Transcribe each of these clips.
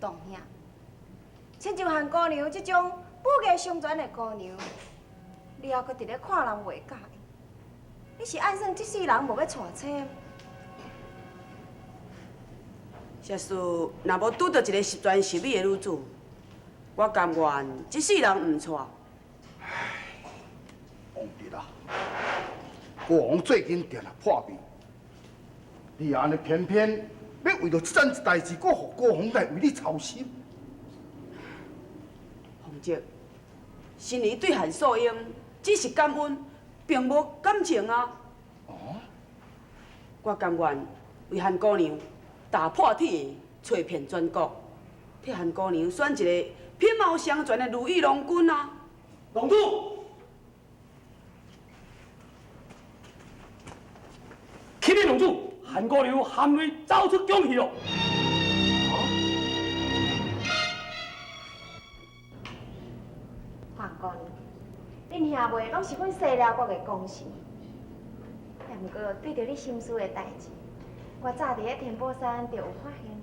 当兄，親像韓姑娘這種武藝雙全的姑娘，你猶閣佇咧看人袂佮意，你是按算這世人無欲娶妻？假使若無拄著一个十全十美的女子，我甘願這世人毋娶。唉，王弟啊，国王最近定定破病，你按呢偏偏欲為著這件代誌，閣予國王來為你操心。洪哲，新兒對韓素英只是感恩，並無感情啊。哦。我甘願為韓姑娘踏破鐵鞋，揣遍全國，替韓姑娘選一个品貌雙全的如意郎君啊！公主，啟稟公主，韓姑娘含淚走出宮去囉。韓姑娘，恁兄妹攏是阮西遼國的功臣，也毋過對著你心事的代誌，我早佇咧天寶山就有發現囉。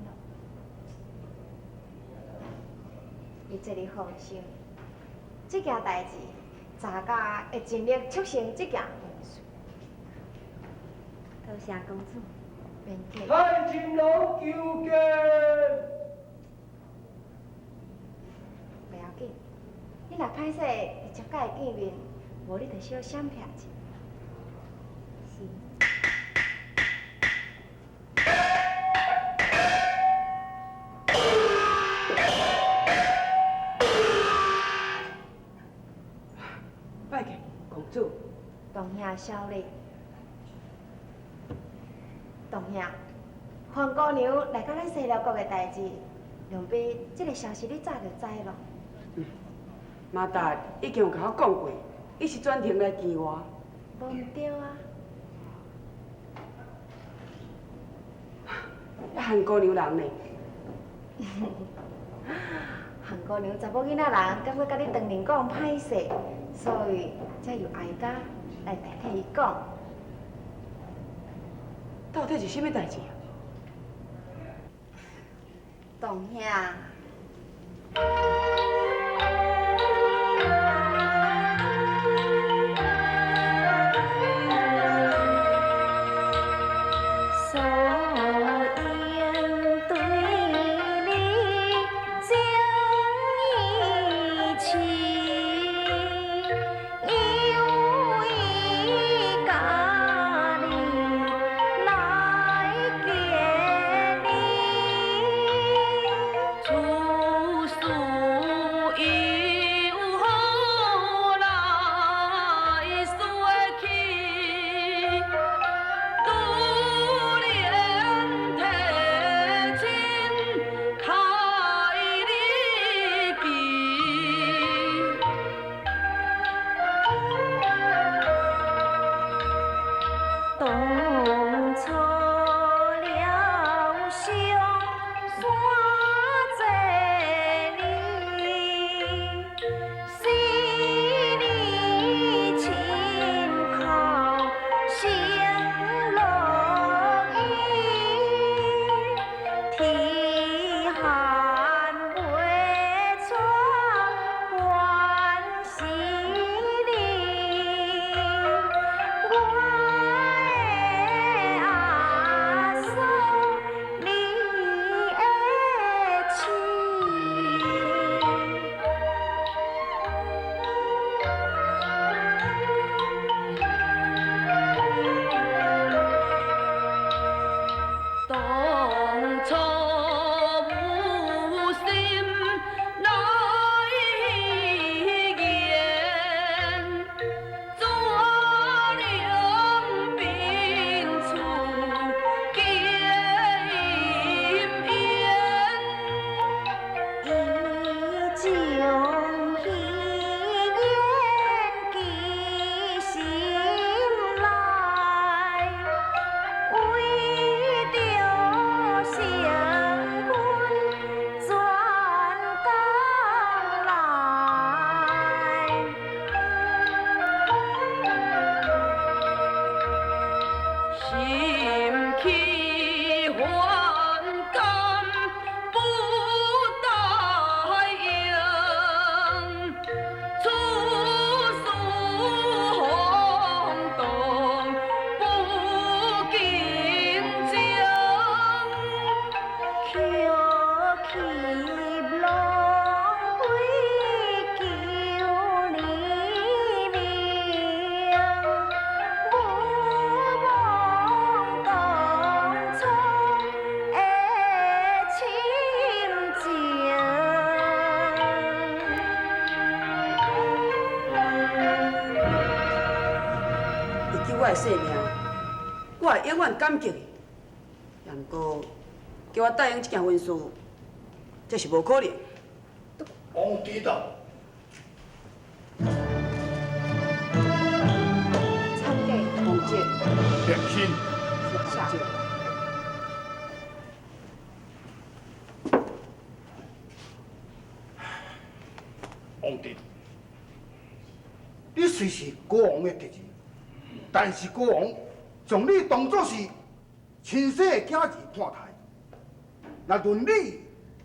你這裡放心，這件代誌，查家會盡力促成這件婚事。多謝公主，免客氣。太秦郎求見。袂要緊，你若歹勢直接佮伊見面，無你就小閃避一下。是。拜見公主。當兄小禮。當兄，黃姑娘來到咱西遼國的代誌，想必這个消息你早就知囉。馬達已經有共我講過，伊是專程來見我。無毋對啊。啊，韓姑娘人呢？韓姑娘查某囡仔人，感覺共你當面講歹勢，所以才由哀家來代替伊講。到底是啥物代誌啊？當兄。素英對你情意深，有意共你來見你，處事急浪飞求你命，无忘当初的亲情。伊救我的性命，我会永远感激伊。也毋过，叫我答应这件婚事，这是无可能。王弟啊，参加王姐，良心，下。王弟，你虽是国王的侄儿，但是国王将你当作是亲生的囝儿看待。若论你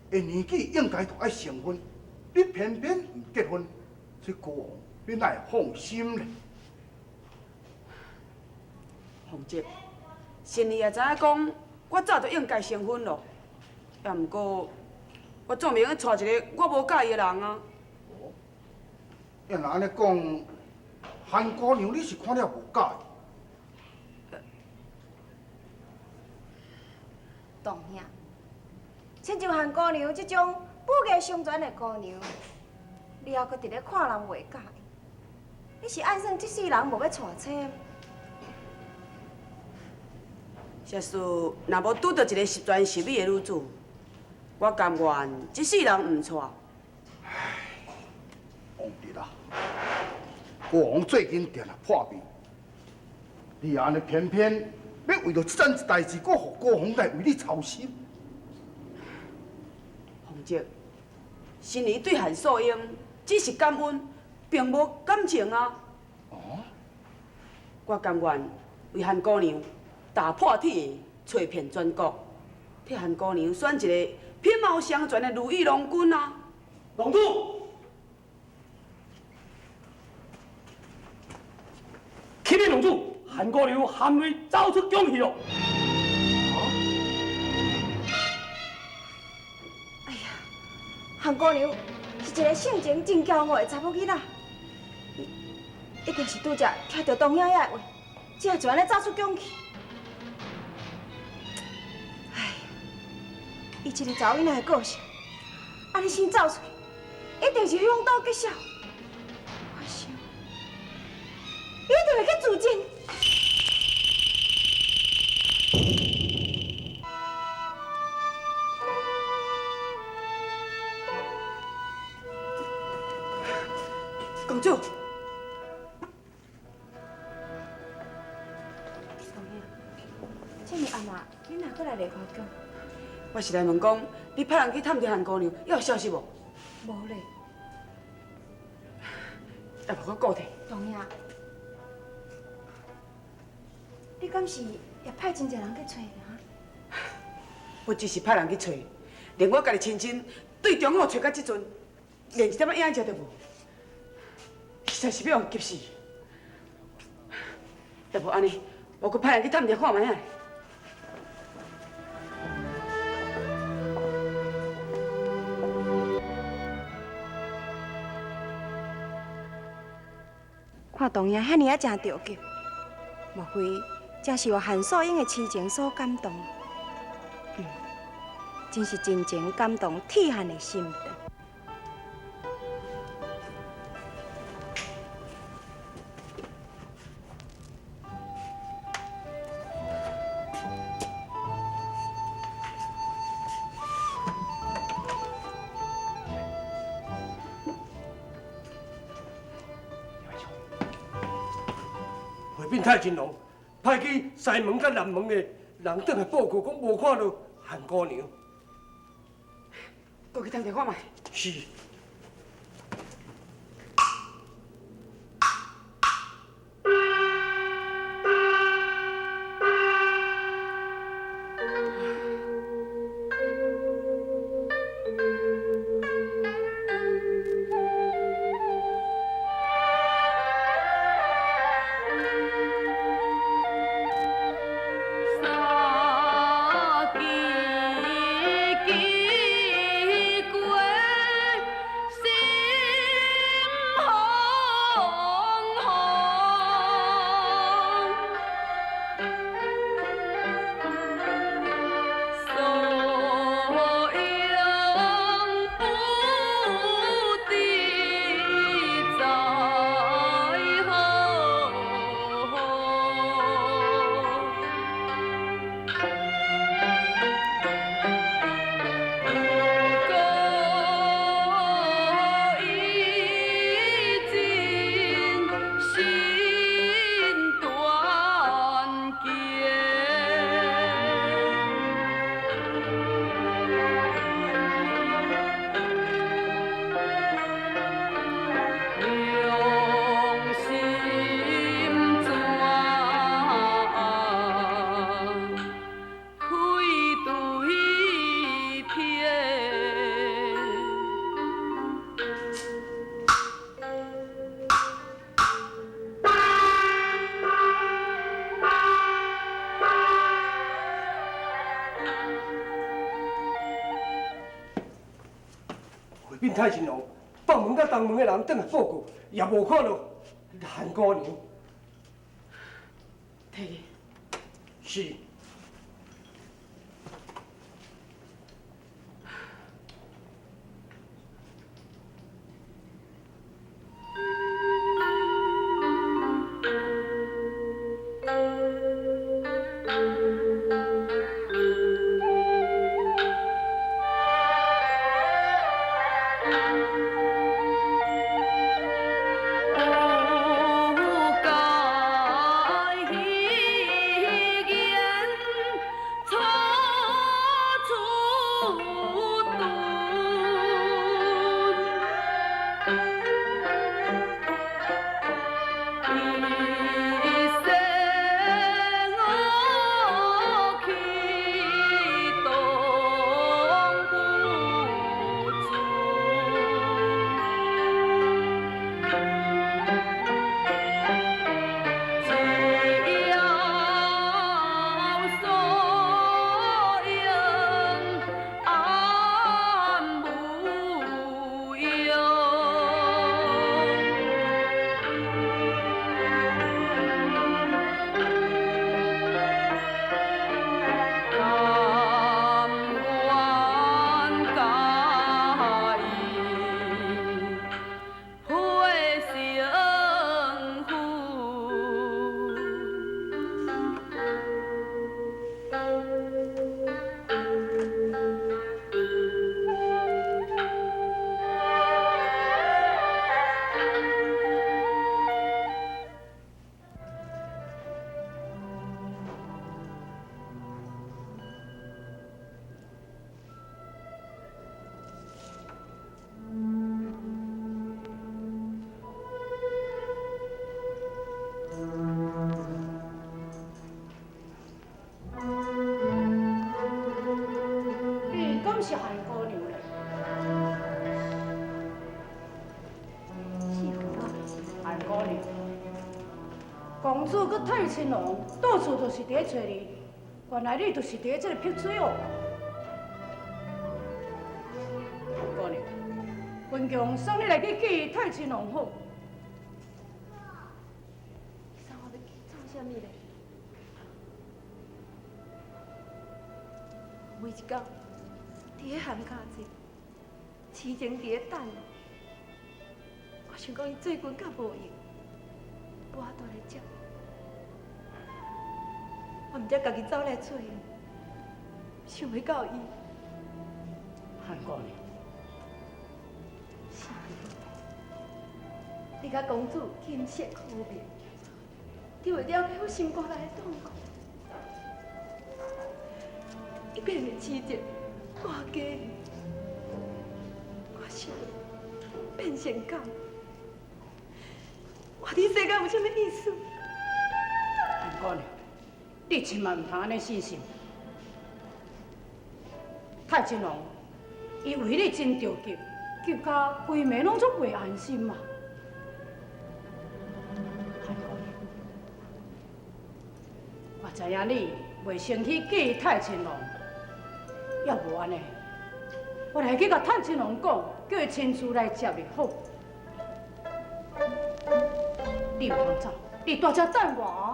的年纪，应该就爱成婚，你偏偏毋结婚，这国王你哪会放心呢？凤姐，心里也知影讲，我早就应该成婚咯。也毋过，我总袂用娶一个我无佮意的人啊。要若按呢讲，韩姑娘你是看了无佮意？当兄，亲像韩姑娘这种武艺双全的姑娘，你犹阁伫咧看人袂佮意，你是按算这世人无欲娶妻？假使若无拄著一个十全十美的女子，我甘愿这世人毋娶。王弟啊，国王最近定定破病，你按呢偏偏欲为著这件代志，阁予国王来为你操心。凤姐，心儿对韩素英只是感恩，并无感情啊。哦，我甘愿为韩姑娘打破铁鞋，揣遍全国，替韩姑娘选一个品貌双全的如意郎君啊！郎主，启禀郎主，韩姑娘含泪走出宫去咯。哎呀，韩姑娘是一个性情真骄傲的查某囡仔，伊一定是拄才听著当兄遐的话，才会就按呢走出宫去。哎，伊这个查某囡仔的个性，按呢先走出去，一定是凶多吉少。我想，伊一定会去自尽。公主，当兄，这暝暗啊，你哪阁来梨花宫？我是来问讲，你派人去探听韩姑娘，犹有消息无？无咧，也无我顾提。当兄，你敢是也派真济人去揣哈？我只是派人去揣，连我家己亲身对中午揣到这阵，连一点仔影子都无，实在是欲予人急死。要无按呢，我阁派人去探听看觅仔。看当兄遐尔仔诚著急，莫非真是予韩素英的痴情所感动？真是真情感动铁汉的心肠。回禀太君王，派去西门佮南门的人转来报告，讲无看著韩姑娘。阁去探听看觅。是。三更禀太亲王，北门佮东门的人转来报告，也无看到韩姑娘。提去。是。公子佮太亲王到处都是伫咧揣你，原来你就是伫咧这个碧水哦。姑娘，文强送你来去见太亲王好。你送我欲去创啥物咧？每一工伫咧韩家坐，痴情伫咧等，我想讲伊最近较无闲，无法度来接。我毋才家己走来揣伊，想袂到伊。韩姑娘，是，你佮公子琴瑟和鸣，你会了解我心肝内的痛苦。伊变的痴情，我加你，我想变成狗，活伫世间有啥物意思？韩姑娘，你千万毋通按呢死心。太亲王，伊为你真著急，急甲规暝拢足袂安心嘛。韩姑娘，我知影你袂先去见太亲王，要无按呢，我来去共太亲王讲，叫伊亲自来接你好。你毋通走，你蹛遮等我。